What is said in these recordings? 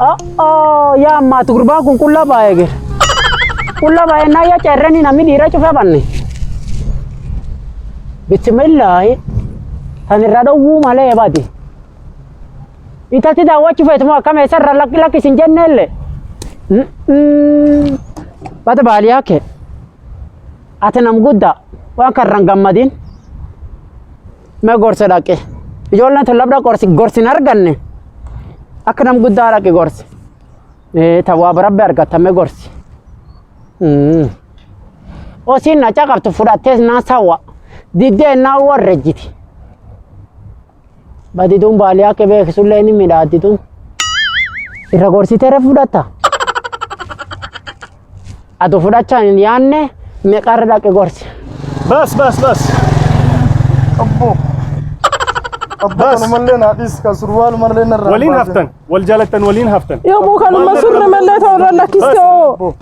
Oh, yaa ammaatu gurbaan kun qullaa baay'ee gira. Qullaa baay'ee naa yaa ceerranii namni dhiira cufee banne. Bismillaahi. Tan irra dhowwuu malee badi. Intalti daawwachuu feetu moo akkam eessarra lakki lakki isin jenneelle. Bada baaliyaa kee. Ati nam guddaa waan karran gammadin. Mee gorsa dhaqe. Ijoolleen tun labda gorsi gorsi hin arganne. Akka nam guddaa dhaqe gorsi. Tawaaba rabbi argatta mee gorsi. Osiin na caqabtu fudhattees naa sawwa. Diddee naa warrejjiti. Badituun baalii akka beekisullee ni midhaaddi tun. Irra gorsitee irra fudhatta. Atu fudhachaa hin yaanne meeqarra dhaqe gorsi. Bas bas bas. Abbo. Abbo Bas. kanumallee naa dhiis kan surwaalumallee narraa Waliin baasin. haftan. Wal jaalattan waliin haftan. Yoomuu kanuma surri mallee ta'u irra lakkiste hoo. Abbo.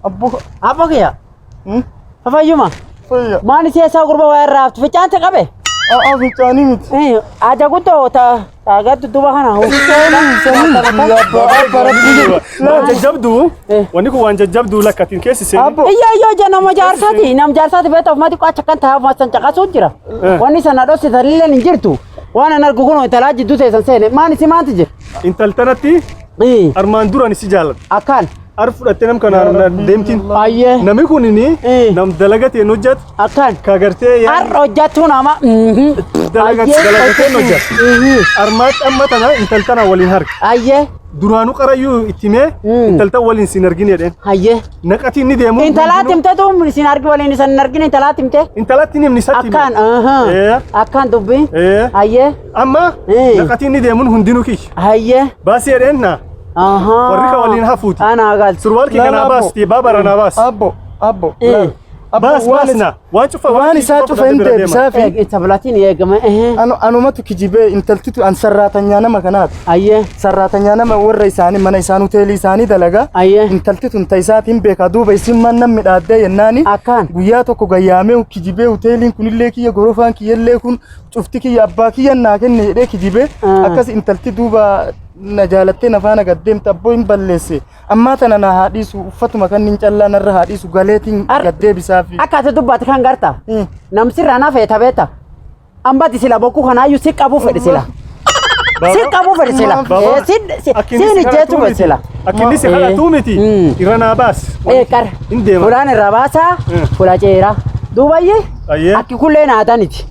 Abbo. Abbo kiyya. Hmm? Fayyuma. Fayya. Maali siyaasa gurba waa irraa haftu fincaante qabe. A'aa fincaanii miti. Aja guddoo ta taagaa dudduuba kana. Waan jajjabduu. Wanni kun waan jajjabduu lakkatiin keessi seeni. Abbo. Iyyo iyyo ija nama jaarsaati nama jaarsaati beektaa ofuma xiqqoo achi akkan taa'aa ofuma san caqasuu jira. Wanni sana dhoksita illee hin jirtu. Waan an argu kun intalaa jidduu teessan seene maan isi maanti jira. Intaltanatti armaan duraan si jaalladha. Akkaan. Ar fudhattee nam kanaan deemtiin. Ayyee. Namni kun inni nam dalagatee hojjetu. Akkaan. Ka gartee yaa Har'a hojjettuu nama. Dalagatee hojjetu. Armaatti amma tana intaltana waliin harka. Ayyee. Duraanuu qarayyuu itti himee intaltan waliin sin argine jedheen. Ayyee. Naqatiin ni deemu. Intalaatti himte tuun isin argi waliin isin hin argine intalaatti himte. Intalatti ni himni isatti hime. Akkaan. Akkaan dubbii. Ayyee. Amma naqatiin ni deemuun hundinuu kiyya. Ayyee. Baasii jedheen naa. Warri ka waliin hafuuti. Anaa galti. Surwaal kee kanaa baasti baabara naa baas. Abbo. Abbo. Laal. Abbo, Baas waan baas is- na. Waan cufa waan isaa cufa hin deebisaa fi Itti eegame. Anumatu kijibee intaltitu an sarraatanyaa nama kanaati. Ayyee. Sarraatanyaa nama warra isaanii mana isaan hoteelii isaanii dalagaa. Ayyee. Intalti tun ta isaatiin beekaa duuba isin man nan midhaaddee yennaani. Akkaan. Guyyaa tokko gayyaamee kijibee hoteeliin kunillee kiyya gorofaan kiyyallee kun cufti kiyya abbaa kiyya naa kenne jedhee kijibee akkas intalti duuba na jaalattee na faana gad deemte abboo hin balleesse. Ammaa tana na haa dhiisu uffatuma kanniin callaa narra haa dhiisu galeetiin gad deebisaafi. Akka ati dubbate kan garta. Namsirraa na feeta beeta. Ambati sila bokkuu kanaayyuu si qabuu fedhi sila. Si qabuu fedhi sila. Siin ijjeetu fedhi sila. Akka inni si kadhatu miti. Irra naa baas. Qara. Hin deema. Fulaan irraa baasaa. Fula ceeraa. Duubayyee. Akki kullee aadaniti.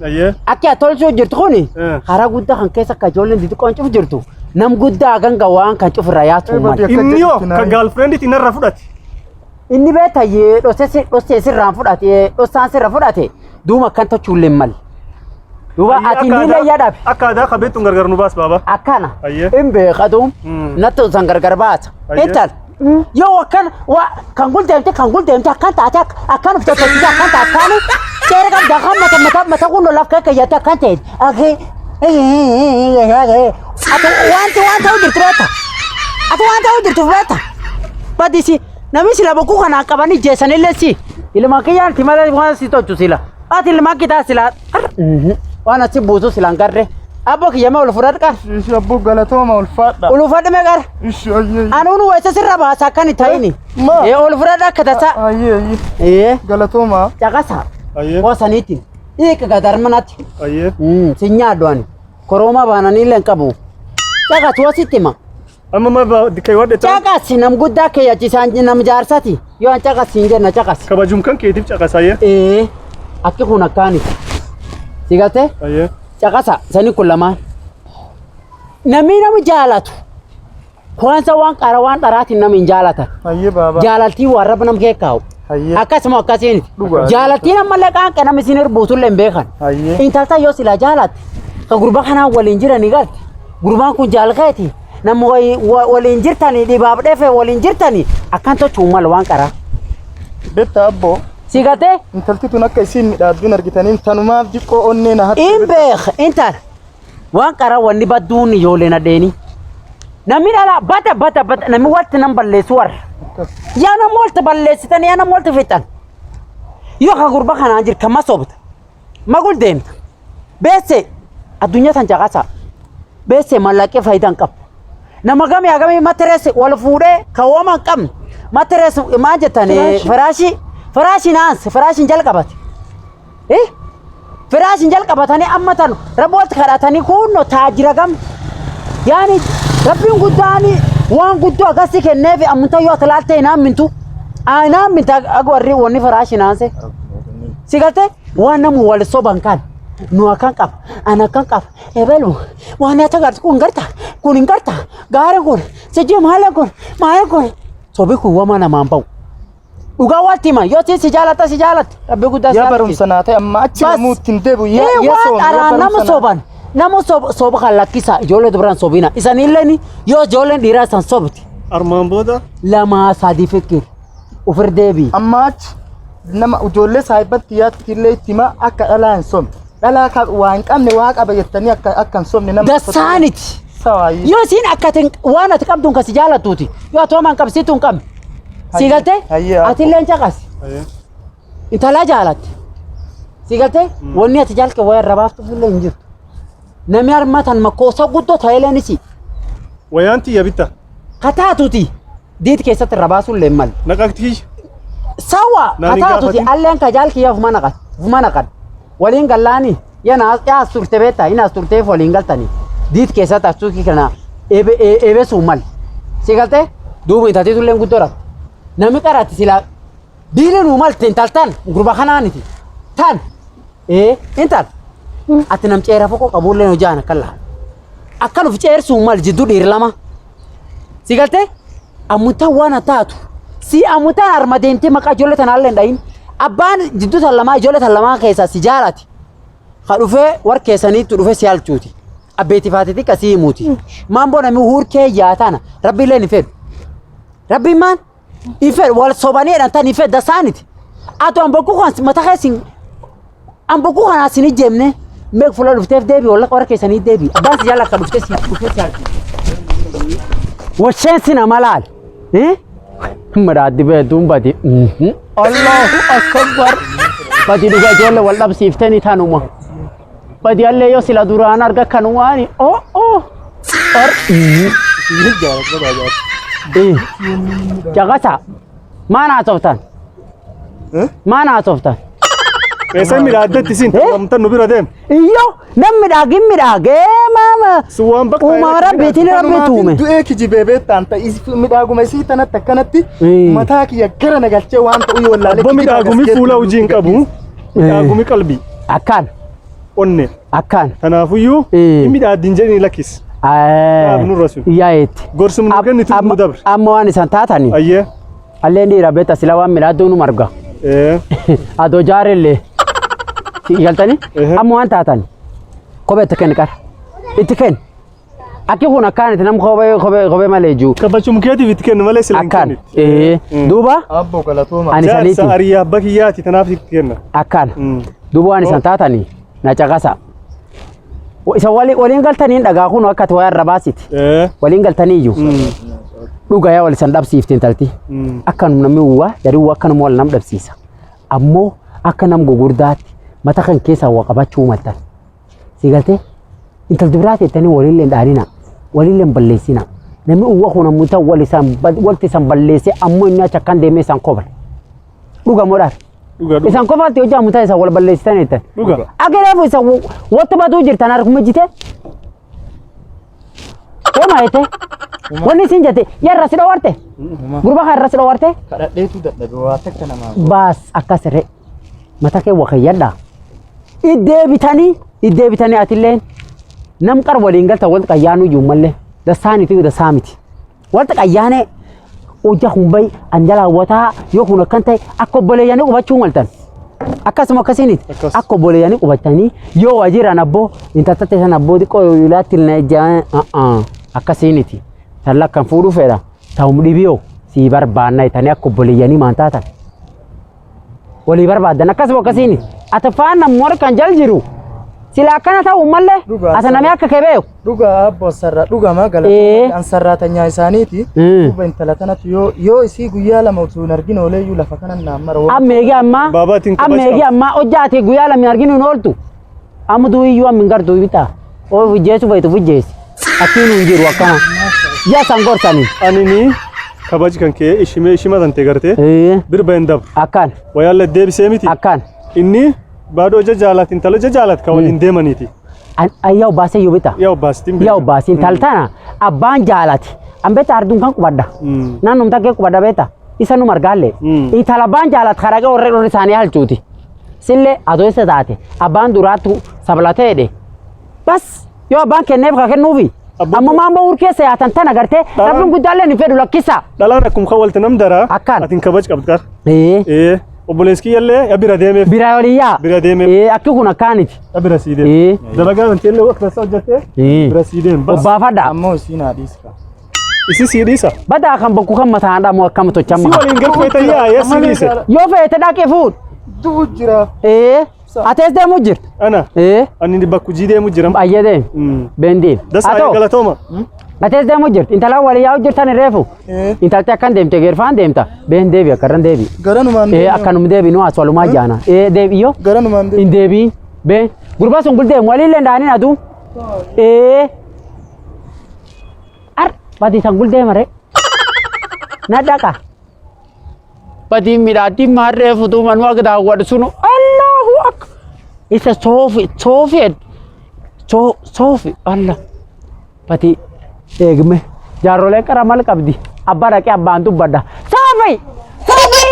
Akki ati tolchuu jirtu kuni karaa guddaa kan keessa akka ijoolleen xixiqqoon cufu jirtu. Nam guddaa ganga waan kan cufirra yaatu mali. Inni hoo ka gaalfireenditti narra fudhate. Inni beekta dhossee sirraan fudhate dhossaan sirra fudhate duuma akkan tochuullee malle. Duuba ati inni illee yaadhabe. Akka aadaa qabeettuun gargar nu baas baaba. Akkana. Hin beekatu natti san gargar baasa. Intal yoo akkan kan guldeemte kan guldeemte akkan taate akkan uf tottolchite akkan taate akkan seera qabda akkan mata mata mata kun lolaaf kan keeyyate akkan ta'e akki ati wanti waan ta'u jirtu beekta ati waan ta'u jirtu beekta badisi namni sila bokkuu kanaan qabanii jeessanillee si ilma kiyyaan ti malee waan si tolchu sila ati ilma kitaa sila waan asi buusu sila hin garre abbo kiyya mee ol fudhadhu qar Ishi abbo galatooma ulfaadha. ol fudhadhu mee qar Ishi ayyee. anuun weessa sirra baasa akkan hin ta'ini Ma. ee ol fudhadhu akka tasaa Ayyee ayyee. ee Galatooma. caqasa qoosaniitiin hiika gadarmanatti Ayyee. Si nyaadhu ani korooma baananii illee hin qabu caqas wasitti hima Amma ma keewwadhe ta'u. Caqas nam guddaa keeyyachisaan nam jaarsati yoo an caqas hin jenna caqas. Kabajum kan keetiif caqasayyee. Ee akki kun akkaaniti. Si galtee? Ayyee. Caqasa sani kun lamaan. Namni nama jaalatu kwanza waan qara waan dharaatiin nama hin jaalatan. Ayyee baaba. Jaalaltii waan rabbi nam kee kaa'u. Ayyee. Akkasuma akkasiin. Dhugaa. Jaalaltiin ammallee qaanqee nama isin irbuutullee hin beekan. Ayyee. Intalta yoo silaa jaalatte ka gurbaa kanaan waliin jiranii galte. Gurbaan kun jaalkeeti. Nama waliin jirtanii dhibaaf dheefe waliin jirtanii akkan tochuu mala waan qaraa. Betta abbo. Si galtee? Intalti tun akka isiin midhaadduun argitaniin tanumaaf diqqoo onnee na hatte. In beek intal waan qaraa wanni badduun ijoollee nadheeni. Namni dhala bada bada bada namni walti nam balleessu warra. Yaa nama walti balleessitan yaa nama walti fixan. Yoo ka gurba kanaan jirta ma sobda. Magul deemta. Beesse addunyaa tan caqasa. Beesse mallaqee faayidaa hin qabu. Nama gamii hagamii mattress wal fuudhee kan wooma hin qabne mattress maal jettan firaashii firaashiin aanse firaashiin jalqabate. Eh? Firaashiin jalqabatanii amma tan rabbi walitti kadhatanii kunno taajira gam. Yaani rabbiin guddaan waan guddoo akkasii kenneef ammunta yoo ati laaltee hin ammintu. Hin amminta akka warri wanni firaashiin aanse. Si galtee waan namu wal soban kan nu akkan qaba ana akkan qaba ebelu waan ati agartu kun garta kun hin garta gaari kun sijji maala kun maala kun sobi kun wama namaan ba'u. Dhugaa walitti hima yoo si jaalata si jaalatti rabbi guddaa si Yaa jaalatti. barumsa naa ta'e amma achi Bas. namuutti hin deebi'u. Yaa Ee yaa waan sooma yaa dharaa nama barumsa naa. soban nama soba kan lakkisa ijoollee dubaraan sobina isanillee yoo ijoolleen dhiiraa isan sobti Armaan booda lama sadii fikir ufir deebii. Amma achi nama ijoollee saahibatti yaatti illee itti himaa akka dhalaa hin somne. Dhalaa waa hin qabne waa qaba jettanii akka akka hin somne nama. Dassaaniti. Sawaayi. Yoo isiin akka ati waan ati qabduun kan si jaallattuuti yoo ati homaa hin qabsiitu hin qabne. Si galtee? Hayyee. Ati illee caqasi. Intala jaalatte. Si galtee? Wanni ati jalqe waa irra baaftuuf illee hin jirtu. Namni harmatan makkoosa guddoo ta'elleen isi. Wayaan tiyya bitta. Kataatuti diit keessatti irra baasuun illee hin malu. Naqaqtii. Sawa Naan hin kataatuti gaafatin. alleen ka jaalkiyya ufuma naqat ufuma naqat waliin gallaani yana as turte beektaa hin as turteef waliin galtanii diit keessatti astuuki kana ebe ebesuu mal si galtee duuba intaltiitu illee guddoo rakko namni qaraatti silaa diilii nuu malte intaltan gurba kanaaniti tan ee intal ati nam ceera fokoo qabuullee hojaan akka laa akkan uf ceersuu mal jidduu dhiir lama si galtee ammutaan waan taatu si ammutaan arma deemtee maqaa ijoollee tanaallee hin dhahin abbaan jidduu tan lamaa ijoollee tan lamaa keessaa si jaalati ka dhufee war keessaniitti dhufee si halchuuti abbeetii faatiti kasii himuuti maan boo namni huurkee yaatana rabbiillee ni fedhu rabbiin maan hin fedhu wal sobanii jedhan tan hin fedhu dasaaniti atu ambokkuu kan mata keessin ambokkuu kanaa sin ijjeemne meeq fuula dhufteef deebi walla warra keessanii deebi abbaan si jaala akka dhuftee si dhufee si halchu. Washeen sina malaal. Madaaddi beektuun badi. Allahu akbar. Badi dhuga ijoollee wal dhabsiiftanii tanuma. Badi allee yoo sila duraan arga kanumaani. Oh oh. Or. Caqasa. Maan haasoftan? Maan haasoftan? Eessa midhaaddetti isin Eh? amtan nu bira deem. Iyyoo nam midhaagin midhaagee maama. Sun waan bakka Uumaa rabbiitiin rabbi tuume. Du'ee kijibee beektaan ta'e midhaaguma isii tanatti akkanatti Mm. mataa kiyya gara na galchee waan ta'u yoo wallaalee. Abbo midhaagumi fuula hojii hin qabu. Midhaagumi qalbii. Akkaan Onne. akkaan. Kanaafuyyuu Eh. hin midhaaddiin jedhanii lakkis. Dhaab nurra sun. Yaayetti. Gorsum nu kennitu nu dabre. Amma waan isaan taatanii. Ayyee. Alleen dhiira beekta sila waan midhaaduu nu marga. Eh. Adoo jaarellee. Galtanii? Ehe. Amma waan taatan kophee itti kenni qara. Itti kenni. Akki kun akkaan itti nam kophee kophee kophee malee jiru. Kabachum keetiif itti kennu malee sila hin Akkaan. kennitu. Ee. Duuba Abbo galatooma. ani Jaarsa saniiti. ariyaa abba kiyyaati tanaaf itti kenna. Akkaan. Mm. Duuba waan isaan taatanii na caqasa. Isa waliin galtaniin dhagaa kun akka ati waa irra baasiti. Eh. Waliin galtanii iyyuu. Mm. Dhugaa yaa wal isan dhabsiifte intalti. Mm. Akkanum namni uwwaa jarii uwwaa akkanuma wal nam dhabsiisa. Ammoo akka nam gugurdaatti mata kan keessaa waa qabachuu maltan. Si galtee intal dubiraa teettanii waliillee hin dhaanina waliillee hin balleessina. Namni uwwa kun ammoo ta'u wal isaan walti isaan balleessee ammoo inni achi akkan deemee isaan kobala. Dhuga moo dhaar? Dhuga dhuga. Isaan qofaatti hojii ammoo ta'e isaan wal balleessitan jettan. Dhuga. Akka reefu isaan wanta batuu jirtan harkuma jite. Homaa jette? Wanni isin jette yaa irra si dhowwarte? Gurba kan irra si dhowwarte? Kadhadheetu dadhabe waa takka namaa. Baas akkas irree mata kee wakayyadha. Iddeebitanii iddeebitanii atilleen nam qar waliin galta wal qayyaanuu iyyuu mallee dasaanitu dasaa miti. Walta qayyaanee hojja kun bayi an jala hawwataa yoo kun akkan ta'e akka obboleeyyanii qubachuu maltan. Akkasuma akkasiiniti Akkas. akka obboleeyyanii qubatanii yoo wajiran abboo intaltatte san abboo xiqqoo ilaatti na akkasiiniti. Tan lakkan fuudhuu fedha ta'um dhibiyoo sii barbaanna jetanii akka obboleeyyanii maan taatan. Walii barbaadan akkasuma akkasiiniti. Ati faan namni harkaan jal jiru sila akkana ta'u mallee Dhugaa. ati namni akka kee beeku. Dhugaa abbo sarara dhugama Ee. galatooma an sarraatanyaa isaaniiti. Mm. Duuba intala tanatu yoo yoo isii guyyaa lama utuu hin argin ooleeyyuu lafa kanan naan mara. Amma eegi ammaa Baabaatiin amma kabaj eegi qaba. ammaa hojjaate guyyaa lama hin arginu hin ooltu. Amma du'iyyuu amma hin gartuu bitaa. Oo fijjeessu fayitu fijjeessi. Akkiin hin jiru akkana. Yaa san gorsanii. Ani ni kabaji kan kee ishimee ishima tante gartee birba hin dabru. Akkaan. Wayaan deebisee miti. Akkaan. Inni baadoo ija jaalaat intala ija jaalaat kan waliin deemaniiti. Yaa obbaasee yoo bita. Yaa obbaasitiin Yaa obbaasiin taltana abbaan jaalati. An beekta arduun kan qubadha. Naannoo takkee qubadha beekta. Isa nu margaalle. Intala abbaan jaalati karaqee warreen warri isaanii halchuuti. Sillee adoo isa taate abbaan duraattu sablatee jedhe. Bas yoo abbaan kenneef ka kennuufi. Amma maan ba'uur keessa yaatan tana gartee rabbiin guddaallee ni fedhu lakkisa. Dhalaan akkuma kan walti nam daraa. Akkaan. Atiin kabaj qabdu qara. Ee obboleessi kiyyallee yaa bira deemeef. Biraa waliyyaa. Bira deemeef. Akki kun akkaaniti. Yaa bira sii deem. Dalagaa kan teellee akka tasaa hojjettee. Bira sii deem. Bas. Obbaafadha. Ammoo isiin haadhiis ka. Isi sii dhiisa. Badaa kan bokkuu kan mataan dhamu akkam Si tochama. waliin galfeeta yaa yaa sii dhiise. Yoo feete dhaqee fuudh. Du'u jira. Atees deemuu jirta. Ana. Ani bakku jii deemu jira. Ayyee deem. Beendiin. Dasaa galatooma. Atees deemuu jirti. Intala walii yaa'u jirtan reefu. Intalti akkan deemte geerfaan deemta. Been deebi akkarran deebi. Garanumaan deemi. Akkanum deebi nu as walumaa jaana. Deebi yoo. Garanumaan deemi. Hin deebiin. Been. Gurbaa sun guldeemu waliillee ndaanin aduu. Ar badii san guldeema ree. Na dhaqa. Badii midhaatti maarree futuu manuu akka daawwadhu sunu Allahu akka. Isa soofi soofi soofi Allah. Badii eegme jaarrolee qara mal qabdi abbaa dhaqee abbaan dubbadha. Soofi! Soofi!